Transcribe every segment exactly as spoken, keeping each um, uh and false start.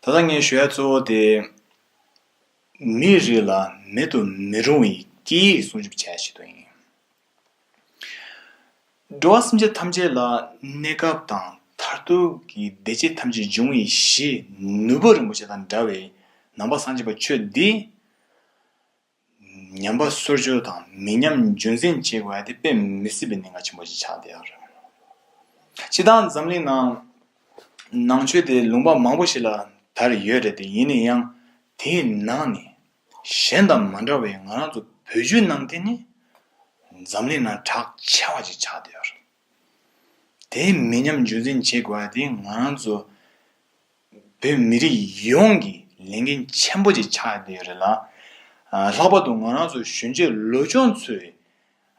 ད་ལྟ་ངས་ཞུ་ཡ་གཙོ་བོ་དེ། མིའི་རིགས་ལ་མེད་དུ་མི་རུང་བའི་སྐད་ཡིག་སྲུང་སྐྱོབ་བྱ་ཡ་ཞིག་ཏུ་ཡིན། འགྲོ་བ་སེམས་ཅན་ཐམས་ཅད་ལ་གནས་སྐབས་དང་མཐར་ཐུག་གི་བདེ་སྐྱིད་ཐམས་ཅད་འབྱུང་བའི་གཞི་ནུས་པ་རིན་པོ་ཆེ་དང་འདྲ་བའི་ནང་པ་སངས་རྒྱས་པ་ཆོས་འདི། ཉམས་པ་སོར་ཆུད་དང་མི་ཉམས་རྒྱུན་འཛིན་བྱེད་དགོས་ཡ་དེ་དཔེ་མི་སྲིད་པའི་གནད་འགག་ཆེན་པོ་ཞིག་ཆགས་བསྡད་ཡོད་རེད། སྤྱིར་བཏང་འཛམ་གླིང་ནང་ནང་ཆོས་དེ་ལུང་པ་མང་པོ་ཞིག་ལ་དར་ཡོད་རེད་དེ། ཡིན་ན་ཡང་དེའི་ནང་ནས་གཞན་དང་མ་འདྲ་བའི་ང་རང་ཚོ་བོད་བརྒྱུད་ནང་བསྟན་ནི་འཛམ་གླིང་ནང་གྲགས་ཆེ་བ་ཞིག་ཆགས་བསྡད་ཡོད་རེད། དེའི་མི་ཉམས་རྒྱུན་འཛིན་བྱེད་དགོས་པ་དེ་ང་རང་ཚོ་བོད་མི་རིགས་ཡོངས་ཀྱི་ལས་འགན་ཆེན་པོ་ཅིག་ཆགས་བསྡད་ཡོད་རེད་ལ། ཨ། ལྷག་པར་དུ་ང་རང་ཚོ་གཞོན་སྐྱེས་ལོ་ཆུང་ཚོས་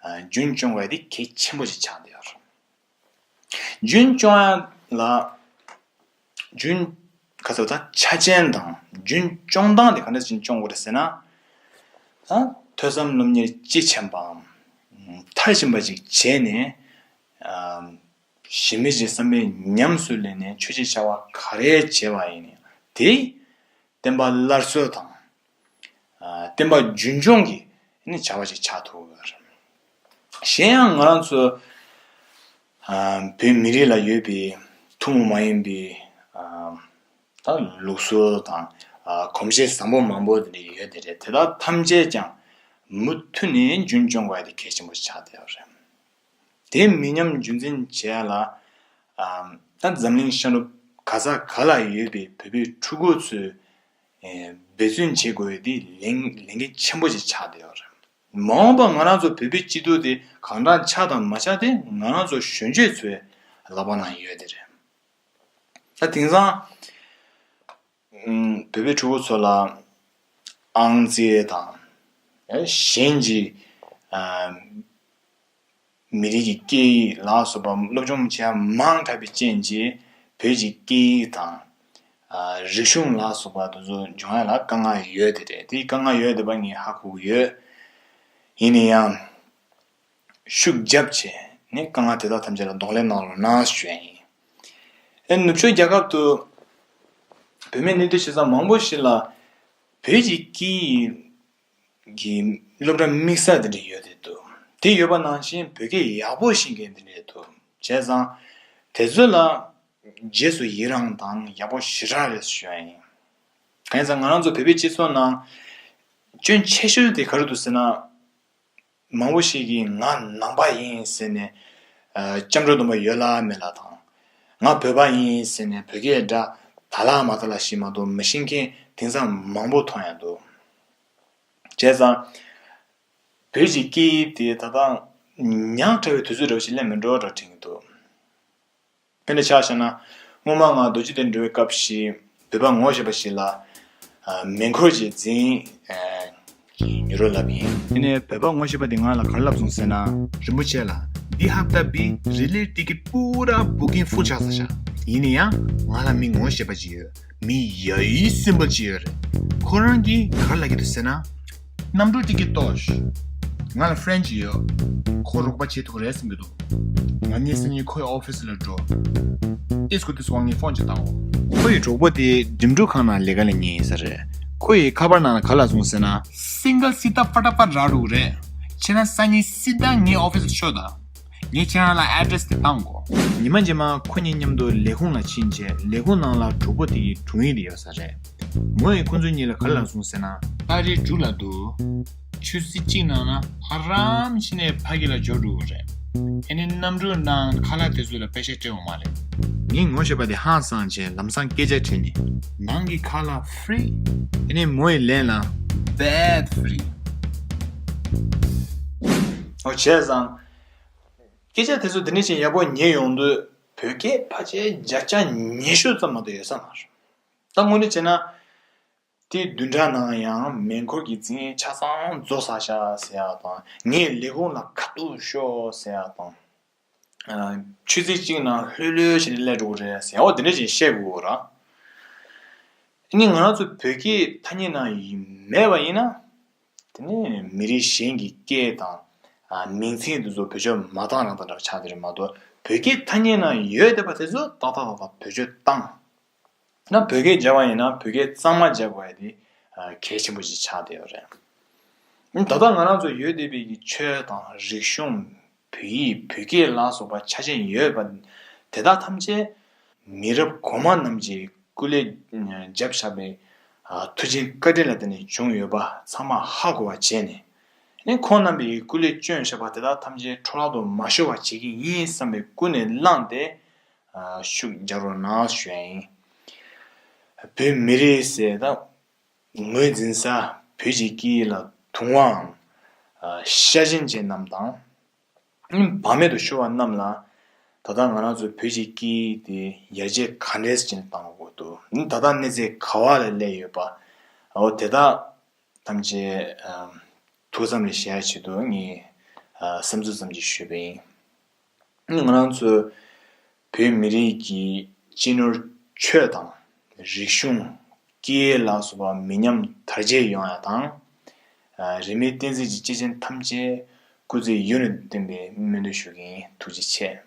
ཨ། རྒྱུན་སྐྱོང་དགོས་པ་དེ་གལ་ཆེན་པོ་ཅིག་ཆགས་བསྡད་ཡོད་རེད། རྒྱུན་སྐྱོང་ཡ་ལ། རྒྱུན། ག་ཟེར་བ་དང་ཆ་རྐྱེན་དང་རྒྱུན་སྐྱོང་སྟངས་དེ་ག་འདྲ་ཞིག་སྐྱོང་དགོས་རེད་ཟེར་ན། ད་ཐོས་བསམ་སློབ་གཉེར་དཔྱིས་ཕྱིན་པའམ། མཐར་ཕྱིན་པ་ཞིག་བྱས་ནས། ཨ། གཞི་མེད་ཀྱི་བསམ་པས་ཉམས་སུ་ལེན་ནས་ཆོས་ཀྱི་བྱ་བ་ག་རེ་བྱས་པ་ཡིན་ནའང་དེ་བསྟན་པ་སླར་གསོ་དང་། ཨ། བསྟན་པ་རྒྱུན་སྐྱོང་གི་ནི་བྱ་བ་ཞིག་ཆགས་ཐུབ་ཡོད་རེད། གཞན་ཡང་ང་རང་ཚོ། ཨ། བོད་མི་རིགས་ལ་ཡོད་པའི་ཐུན་མོང་མ་ཡིན་པའི། ཨ། ད་ལུགས་སྲོལ་དང་། ཨ། གོམས་གཤིས་བཟང་པོ་མང་པོ་དེ་འདྲ་ཡོད་དེ་རེད། དེ་དག་ཐམས་ཅད་ཀྱང་མུ་མཐུད་ནས་རྒྱུན་སྐྱོང་དགོས་ཡ་དེ་གལ་ཆེན་པོ་ཆགས་བསྡད་ཡོད་རེད། དེ་མི་ཉམས་རྒྱུན་འཛིན་བྱེད་ཡ་ལ། ཨ། ད་འཛམ་གླིང་ཤར་ནུབ་ག་ས་ག་ལ་ཡོད་པའི་བོད་པའི་ཕྲུ་གུ་ཚོས། ཨེ། འབད་བརྩོན་བྱེད་དགོས་ཡ་དེ་ལས་ལས་འགན་ཆེན་པོ་ཞིག་ཆགས་བསྡད་ཡོད་རེད། མ་འོངས་པ་ང་རང་ཚོ་བོད་པའི་སྤྱི་ཚོགས་དེ་གང་འདྲ་ཆགས་དང་མ་ཆགས་དེ་ང་རང་ཚོ་གཞོན་སྐྱེས་ཚོའི་ལག་པ་ན་ཡོད་དེ་རེད། ད་དེང་སང་། ཨུམ། བོད་པའི་ཕྲུ་གུ་ཚོ་ལ་ཨང་རྩིས་དང་། ཨེ། གཞན་གྱི། ཨ། མི་རིགས་ཀྱི་སྐད་ཡིག་ལ་སོགས་པ་སློབ་སྦྱོང་བྱེད་ཡ་མང་དྲགས་པའི་རྐྱེན་གྱིས་བོད་ཀྱི་སྐད་ཡིག་དང་། ཨ། རིག་གཞུང་ལ་སོགས་པ་དེ་ཚོ་སྦྱོང་ཡ་ལ་དཀའ་ངལ་ཡོད་དེ་རེད། དེའི་དཀའ་ངལ་ཡོད་བསྡད་པ་ངས་ཧ་གོ་གི་ཡོད། ཡིན་ན་ཡང་། ཤུགས་རྒྱབ་བྱས་ནས་དཀའ་ངལ་དེ་དག་ཐམས་ཅད་ལ་གདོང་ལེན་གནང་རོགས་གནང་ཞུ་ཡ་ཡིན། ཨེ། ནུབ་ཕྱོགས་རྒྱལ་ཁབ་ཏུ་བོད་མི་གནས་སྡོད་བྱེད་ས་མང་པོ་ཞིག་ལ་བོད་ཀྱི་སྐད་ཡིག་གི་སློབ་གྲྭ་དམིགས་བསལ་དེ་འདྲ་ཡོད་དེ་འདུག་དེ་ཡོད་པ་ནང་བཞིན་བོད་སྐད་ཡག་པོ་ཤེས་མཁན་དེ་འདྲ་འདུག་བྱས་ཙང་དེ་ཚོ་ལ་རྗེས་སུ་ཡི་རངས་དང་ཡག་པོ་ཞེ་དྲག་རེད་ཞུ་ཡ་ཡིན། གང་ཡིན་ཟེར་ན་ང་རང་ཚོ་བོད་པའི་སྤྱི་ཚོགས་ནང་སྐྱོན་ཆེ་ཤོས་དེ་ག་རེ་འདུག་ཟེར་ན། མང་པོ་ཞིག་གིས་ང་ནང་པ་ཡིན་ཟེར་ནས། ཨ། སྐྱབས་འགྲོ་སྡོམ་པ་ཡོད་ལ་མེད་ལ་དང་། ང་བོད་པ་ཡིན་ཟེར་ནས་བོད་སྐད་འདྲ་དག་ལ་མ་དག་ལ་ཞིག་མ་གཏོགས་མི་ཤེས་མཁན་དེང་སང་མང་པོ་མཐོང་ཡ་འདུག་བྱས་ཙང་། བོད་ཀྱི་སྐད་ཡིག་དེ་ད་ལྟ་ཉག་ཕྲ་བའི་དུས་ཚོད་འདྲ་བོ་ཞིག་སླེབས་མེད་འགྲོ་འདྲ་དྲན་གྱི་འདུག་དཔེར་ན་ཆ་བཞག་ན། སྔོན་མ་ང་རྡོ་རྗེ་གདན་འགྲོ་བའི་སྐབས་ཤིག་བོད་པ་ངོ་ཤེས་པ་ཞིག་ལ། ཨ། མེ་འཁོར་གྱི་འཛིན། ཨ། ཉོ་རོགས་ལབ་ཡིན། དེ་ནས་བོད་པ་ངོ་ཤེས་པ་དེ་ང་ལ་ག་རེ་ལབ་སོང་ཟེར་ན། རིན་པོ་ཆེ་ལགས། འདི་ཧབ་ཏ་བི་རི་ལེ་ཊི་ཀེ་ཊི་པུ་ར་བུ་ཀིང་ཕུལ་ཆགས་ས་ཤག་ཡིན་ན་ཡང་ང་ལ་མི་ངོ་ཤེས་པ་ཅིག་ཡོད། མི་ཡ་ཡི་སིམ་པལ་ཅིག་ཡོད་རེད། ཁོ་རང་གིས་ག་རེ་ལབ་ཀྱི་འདུག་ཟེར་ན། གནམ་གྲུ་ཊི་ཀེ་ཊི་ལྟོས། ང་ལ་ཕ་རེན་ཌི་ཅིག་ཡོད། ཁོ་རོགས་པ་བྱེད་ཐུབ་ཀྱི་རེད་བསམ་གྱི་འདུག་ང་གཉིས་སང་ཉིན་ཁོའི་ཨོ་ཕི་སི་ལ་འགྲོ། ཏིས་ཀོ་ཏིས་ཀོ་ངས་ཕོན་ཅིག་བཏང་འོ། ཁོ་ཡི་གྲོགས་པོ་དེ་འགྲིམ་འགྲུལ་ཁང་ནང་ལས་ཀ་ལས་མཁན་ཡིན་ས་རེད། ཁོ་ཡི་ཁ་པར་ནང་ལ་ག་རེ་ལབ་སོང་ཟེར་ན། སིང་གལ་སི་ཏ་ཕ་ཏ་ཕ་རག་འགྲོ་གི་རེད། ཁྱེད་རང་སང་ཉིན་སི་ཏ་ངའི་ཨོ་ཕི་སི་ལ་ཤོག་དང་། ངས་ཁྱེད་རང་ལ་ཨེ་ཌི་རེ་སི་དེ་བཏང་གོ། ཉི་མ་རྗེས་མ་ཁོ་གཉིས་མཉམ་དུ་ལས་ཁུངས་ལ་ཕྱིན་རྗེས་ལས་ཁུངས་ནང་ལ་གྲོགས་པོ་དེ་ཡི་དྲུང་ཡིག་དེ་ཡོད་ས་རེད། མོ་ཡིས་ཁོ་ཚོ་གཉིས་ལ་ག་རེ་ལབ་སོང་ཟེར་ན། ཏ་རིག་དྲུག་ལ་འདུག་ཆུ་ཚོད་གཅིག་ནང་ན་ཨ་རམ་བྱས་ནས་ཕ་གི་ལ་འབྱོར་འགྲོ་གི་རེད། ཨ་ནི་གནམ་གྲུ་ནང་ཁ་ལག་དེ་ཚོ་ལ་པེ་ཤ་སྤྲད་འོང་མ་རེད། ངའི་ངོ་ཤེས་པ་དེ་ཧང་སངས་བྱས་ལམ་སང་སྐད་ཆ་དྲིས་ནས། ནང་གི་ཁ་ལག་ཧྥི་རི། ཨ་ནི་མོ་ཡིས་ལན་ལ། བེད་ཧྥི་རི། འོ་བྱས་ཙང་། སྐད་ཆ་དེ་ཚོ་འདི་ནས་ཅིག་ཡག་པོ་ཉན་ཡོང་དུས་བོད་སྐད་ཕལ་ཆེར་བརྒྱ་ཆ་ཉི་ཤུ་ཙམ་མ་གཏོགས་ཡོད་ས་མ་རེད། ད་དངོས་གནས་བྱས་ན། དེའི་བདུན་ཕྲག་ནང་ཡང་མེ་འཁོར་གྱི་འཛིན་ཆ་ཚང་རྫོགས་ཚར་ཤག་ཟེར་ཡག་དང་། ངས་ལས་ཁུངས་ལ་ཁ་ཐུག་ཤོག་ཟེར་ཡག་དང་། ཨ། ཆུ་ཚོད་གཅིག་ནང་ལྷོད་ལྷོད་བྱས་ནས་སླེབས་འགྲོ་གི་རེད་ཟེར་ཡག་འོ་དེ་འདྲ་ཞིག་བཤད་དགོས་ར། ཨ་ནི་ང་རང་ཚོ་བོད་སྐད་ཐ་སྙད་ནང་མེད་པ་ཡིན་ན། དེ་ནས་མི་རིགས་གཞན་གྱི་སྐད་དང་། ཨ། མིང་ཚིག་འདི་ཚོ་བེད་སྤྱོད་མ་བཏང་རང་དང་འདྲ་བ་ཆགས་བསྡད་རེད་མ་གཏོགས་བོད་སྐད་ཐ་སྙད་ནང་ཡོད་བསྡད་པ་དེ་ཚོ་ཏག་ཏག་ཏག་ཏག་བེད་སྤྱོད་བཏང་། ན་བོད་སྐད་སྦྱར་བ་ཡིན་ན་བོད་སྐད་གཙང་མ་སྦྱར་དགོས་ཡ་དེ་ཨ་གལ་ཆེན་པོ་ཞིག་ཆགས་བསྡད་ཡོད་རེད། ད་ལྟ་ང་རང་ཚོ་ཡོད་བསྡད་པའི་གི་ཆོས་དང་རིག་གཞུང་། བོད་ཡིག་བོད་སྐད་ལ་སོགས་པ་ཆ་ཅན་ཡོད་པ་དེ་དག་ཐམས་ཅད་མི་རབས་གོང་མ་རྣམས་ཀྱིས་སྐུ་ལས་བརྒྱབ་བཞག་པའི་ཨ་ཐུགས་རྗེ་བཀའ་དྲིན་ལ་བརྟེན་ནས་བྱུང་ཡོད་པ་ཚང་མ་ཧ་གོ་བ་བྱས་ནས། ཨ་ནི་ཁོང་རྣམ་པས་སྐུ་ལས་བསྐྱོན་བཞག་པ་དེ་དག་ཐམས་ཅད་འཕྲོ་བརླག་ཏུ་མ་ཤོར་བ་བྱེད་ཀྱི་ཡིན་བསམ་པའི་ཀུན་ནས་བསླངས་ཏེ། ཨ་ཤུགས་རྒྱག་རོགས་གནང་ཞུ་ཡ་ཡིན། བོད་མི་རིགས་ཟེར་ད་ངོས་འཛིན་ས་བོད་ཀྱི་སྐད་ཡིག་ལ་དུང་བའམ་ཨ་ཤ་ཞེན་ཅན་རྣམས་དང་། བག་མེད་དུ་ཤོར་བ་རྣམས་ལ་ད་ལྟ་ང་རང་ཚོའི་བོད་ཀྱི་སྐད་ཡིག་དེ་ཡར་རྒྱས་ག་འདྲས་ཅན་བཏང་དགོས་འདུག་ད་ལྟ་གནས་ཚད་ག་བ་ལ་སླེབས་ཡོད་པ། འོ་དེ་དག་ཐམས་ཅད་ཨམ་ཐུགས་བསམ་ལ་བཞེས་ཡ་ཆེད་དུ་ངས་ཨ་བསམ་ཚུལ་ཙམ་ཞིག་ཞུས་པ་ཡིན། ང་རང་ཚོའི་བོད་མི་རིགས་ཀྱི་སྤྱི་ནོར་ཆོས་དང་རིག་གཞུང་། སྐད་ཡིག་ལ་སོགས་པ་མི་ཉམས་དར་རྒྱས་ཡོང་ཡ་དང་། ཨ་རིས་མེད་བསྟན་འཛིན་གྱི་སྐྱེས་ཆེན་ཐམས་ཅད་སྐུ་ཚེ་ཡུན་རིང་བརྟན་པའི་སྨོན་འདུན་ཞུ་གི་ཡིན། ཐུགས་རྗེ་ཆེ།